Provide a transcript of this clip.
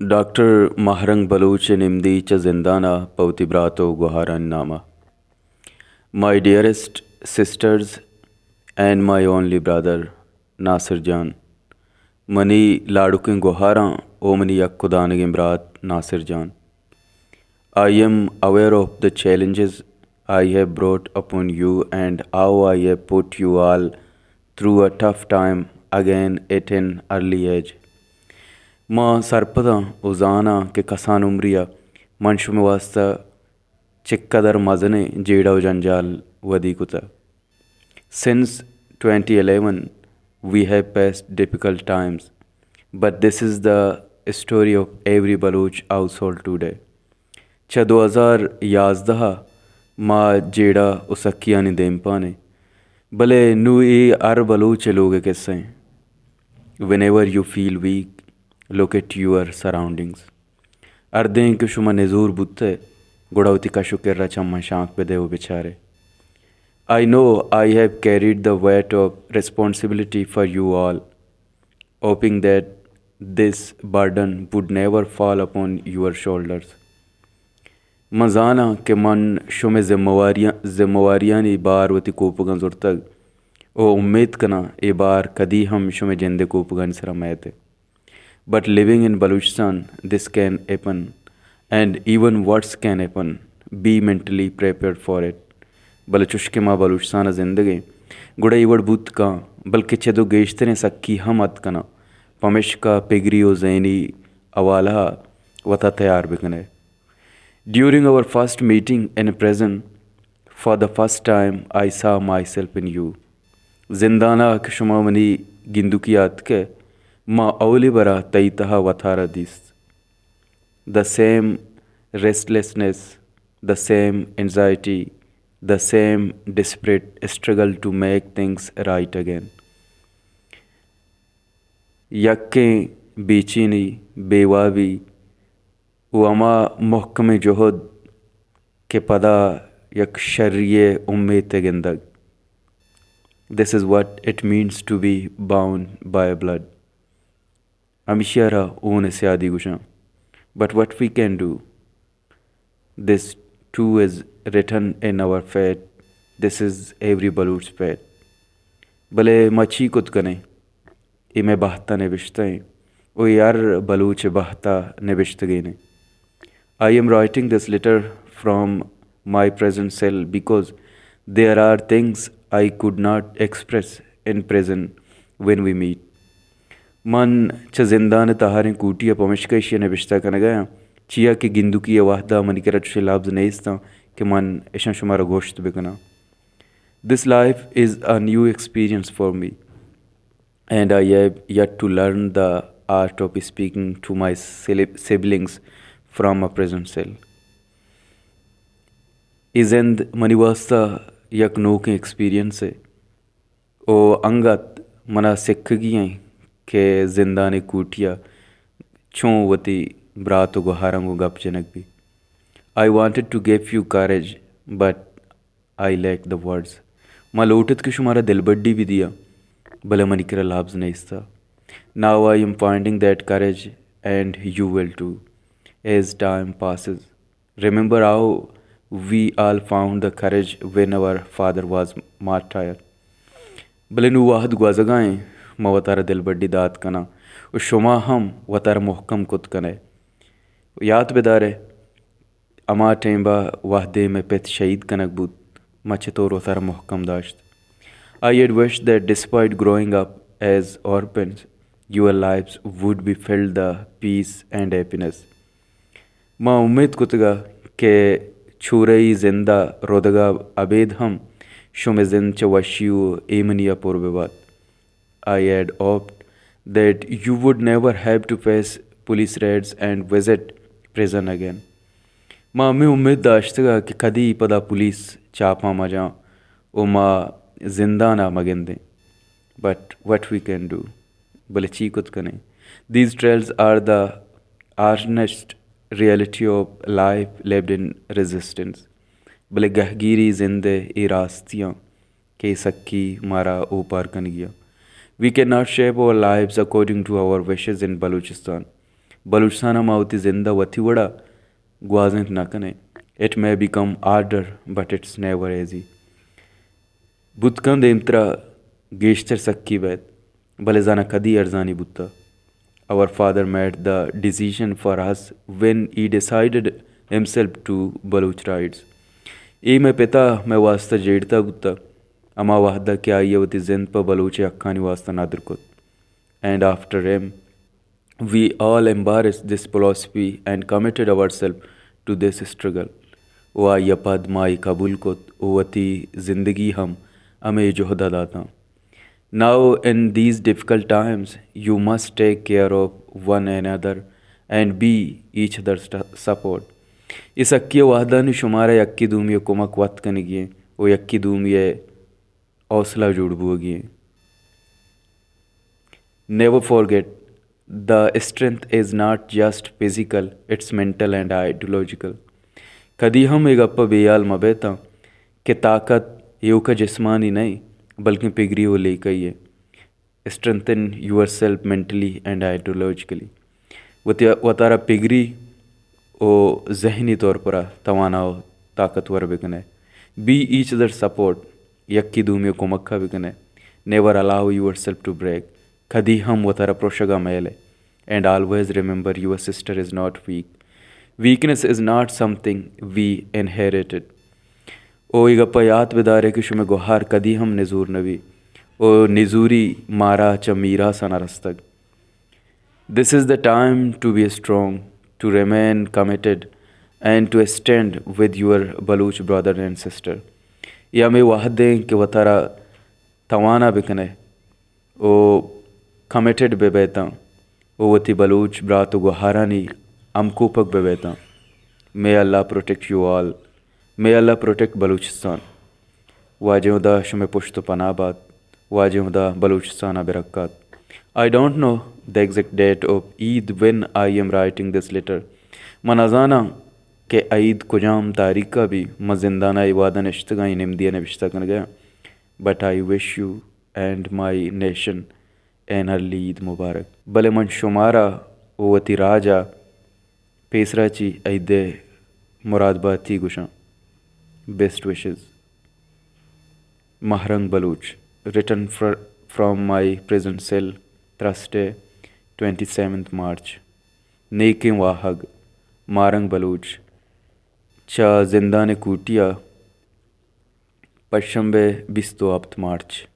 ڈاکٹر ماہ رنگ بلوچ ءِ نمدی چہ زندان ءَ پہ وتی برات ءُ گوھارانی نام ءَ۔ My dearest sisters and my only brother ناصر جان، منی لاڈکیں گوھاراں ءُ منی یک کدانگیں برات ناصر جان۔ I am aware of the challenges I have brought upon you and how I have put you all through a tough time again at an early age. ما سرپداں ءُ زاناں کہ کسان عمری ءَ من شمئے واستہ چکدر مزنیں جیڑہ ءُ جنجال ودی کتہ۔ Since twenty eleven, we have faced difficult times, but this is the story of every Baloch household today. چہ دو ہزار یازدہ ءَ ما جیڑہ ءُ سکیانی دیمپان ایں، بلے نوں اے ہر بلوچ ءِ لوگ ءِ کسہ ایں۔ Whenever you feel weak, look at your surroundings. ہردیں کہ شما نزور بوتئے، گڑا وتی کش ءُ کر ءَ چماں شانک بدئے ءُ بچارئے۔ I know I have carried the weight of responsibility for you all, hoping that this burden would never fall upon your shoulders. من زاناں کہ من شمئے ذمہ واریاں، ذمہ واریانی بار وتی کوپگاں زرتگ ءُ امیت کناں اے بار کدی ہم شمئے جند ءِ کوپگانی سرا مئیت۔ But living in Balochistan, this can happen, and even worse can happen. Be mentally prepared for it. بلے چوش کہ ما بلوچستان ءَ زندگ ایں، گڑا اے وڑ بوت کن، بلکہ چد ءُ گیشتریں سکی ہم ات کناں۔ پمیشکا پگری ءُ ذہنی حوالہ ءَ وتا تیار بکنئے۔ During our first meeting in prison, for the first time, I saw myself in you. زندان ءَ کہ شما منی گندکی ءَ اتکئے، ما اولی برا تئی تہا وتارا دیست۔ The same restlessness, the same anxiety, the same desperate struggle to make things right again. یکیں بے چینی، بے وابی ءُ ہما محکمیں جہد کہ پدا یک شری ءِ امیت ءِ گندگ۔ This is what it means to be bound by blood. ہمیشی ءَ را ہون ءِ سیادی گوشاں۔ But what we can do? This too is written in our fate. This is every Baloch's fate. بلے ما چی کت کنیں؟ اے مئے بہت ءَ نبشتہ ایں ءُ اے ہر بلوچ ءِ بہت ءَ نبشتگین ایں۔ I am writing this letter from my prison cell because there are things I could not express in prison when we meet. من چہ زندان ءِ تہاریں کوٹی ءَ پمشکا ایشی ءَ نبشتہ کنگ ءَ آں، چیا کہ گندکی ءِ وہد ءَ منی کرا چوشیں لبز نیست آں کہ من اشاں شمارا گوشت بکناں۔ This life is a new experience for me. And I have yet to learn the art of speaking to my sili-, siblings from a prison cell. اے زند منی واستہ یک نوکیں ایکسپیرینسے ءُ انگت منا سکگی ایں کہ زندان ءِ کوٹی ءَ چوں وتی برات ءُ گوھاراں گوں گپ جنگ be. I wanted to give you courage, but I lack the words. ما لوٹت کہ شمارا دلبڈی بہ دیاں، بلے منی کرا لبز نیست۔ Now I am finding that courage and you will too as time passes. Remember how we all found the courage when our father was martyred. بلے نوں وہد گوزگا ایں، ما وتارا دلبڈی دات کناں ءُ شما ہم وتارا مہکم کت کنئے۔ یات بدارئے، ہما ٹیمبا وہدے مئے پت شہید کنگ بوت، ما چتور وتارا مہکم داشت۔ I had wished that despite growing up as orphans, your lives would be filled the peace and happiness. ما امیت کتگا کہ چورئی زندا رودگا ابید ہم شمئے زند چہ وشی ءُ ایمنی ءَ پر ببات۔ I had hoped that you would never have to face police raids and visit prison again. ما ہمے امیت داشتگ کہ کدی پدا پولیس چاپاں مجاں ءُ ما زندان ءَ مگندیں۔ But what we can do? بلے چی کت کنیں؟ These trials are the harshest reality of life lived in resistance. بلے گہگیری زند ءِ اے راستیاں کہ اے سکی مارا اوپار کنگی ءَ۔ We cannot shape our lives according to our wishes in Balochistan. Balochistan ءَ ما وتی زند ءَ وتی وڑا گوازینت نہ کنیں۔ It may become harder, but it's never easy. بوت کنت دیمترا گیشتر سکی بیت، بلے زاناں کدی ارزانی بوتہ۔ Our father made the decision for us when he decided himself to Baloch rights. اے مئے پتا مئے واسطہ جیڑتا بوتہ، ہما وہدا کہ آئی ءَ وتی زند پہ بلوچ ءِ حقانی واسطہ ندر کت۔ And after him, we all embraced this philosophy and committed ourselves to this struggle. و آئی ءَ پد ما اے قبول کت و وتی زندگی ہم ہمے جہد ءَ داتاں۔ Now, in these difficult times, you must take care of one another and be each other's support. اے سکی ءِ وہدانی شمارا یکے دومی ءِ کمک وت کنگی ایں و یکے دومی ءِ حوصلہ جوڑ بوگی ایں۔ Never forget, the strength is not just physical, it's mental and ideological. کدی ہم اے گپ ءَ بے ہیال مہ بیتاں کہ طاقت ایوک ءَ جسمانی نہ ایں، بلکیں پگری و لیکہی ایں۔ Strengthen yourself mentally and ideologically. وتی، وتارا پگری و ذہنی طور پر توانا و طاقتور بکنے۔ Be each other support. یکے دومی ءِ کمک ءَ بکنے۔ Never allow yourself to break. کدی ہم وتارا پروشگا میلے۔ And always remember, your sister is not weak. Weakness is not something we inherited. او اے گپا یات بدارے کہ شمے گوہار کدی ہم نزور نبی۔ او نزوری مارا چہ میراثا نہ رستگ۔ This is the time to be strong, to remain committed and to stand with your Baloch brother and sister. اے ہمے وہد ایں کہ وتارا توانا بکنے و کمیٹڈ بہ بیتاں و وتی بلوچ برات و گوہارانی ہمکوپگ بہ بیتاں۔ May Allah protect you all. May Allah protect Balochistan. واجہ ہدا شمئے پشت و پناہ بات۔ واجہ ہدا بلوچستان ءَ برکات۔ I don't know the exact date of Eid when I am writing this letter. من نزاناں کہ عید کجام تاریخ ءَ بی۔ من زندان ءَ اے وہد ءَ نشتگاں، اے نمدی ءَ نبشتہ کنگ ءَ آں۔ But I wish you and my nation an early Eid Mubarak. بلے من شمارا و وتی راج ءَ پیسرا چی عید ءِ مراد باتی گوشاں۔ Best wishes. مہرنگ Baloch. Written fr-, from my prison cell, Thursday, twenty seventh March. نیکیں واہگ. مہرنگ بلوچ. چہ زندان کوٹی ءَ پشنبے بیست و ہپت مارچ۔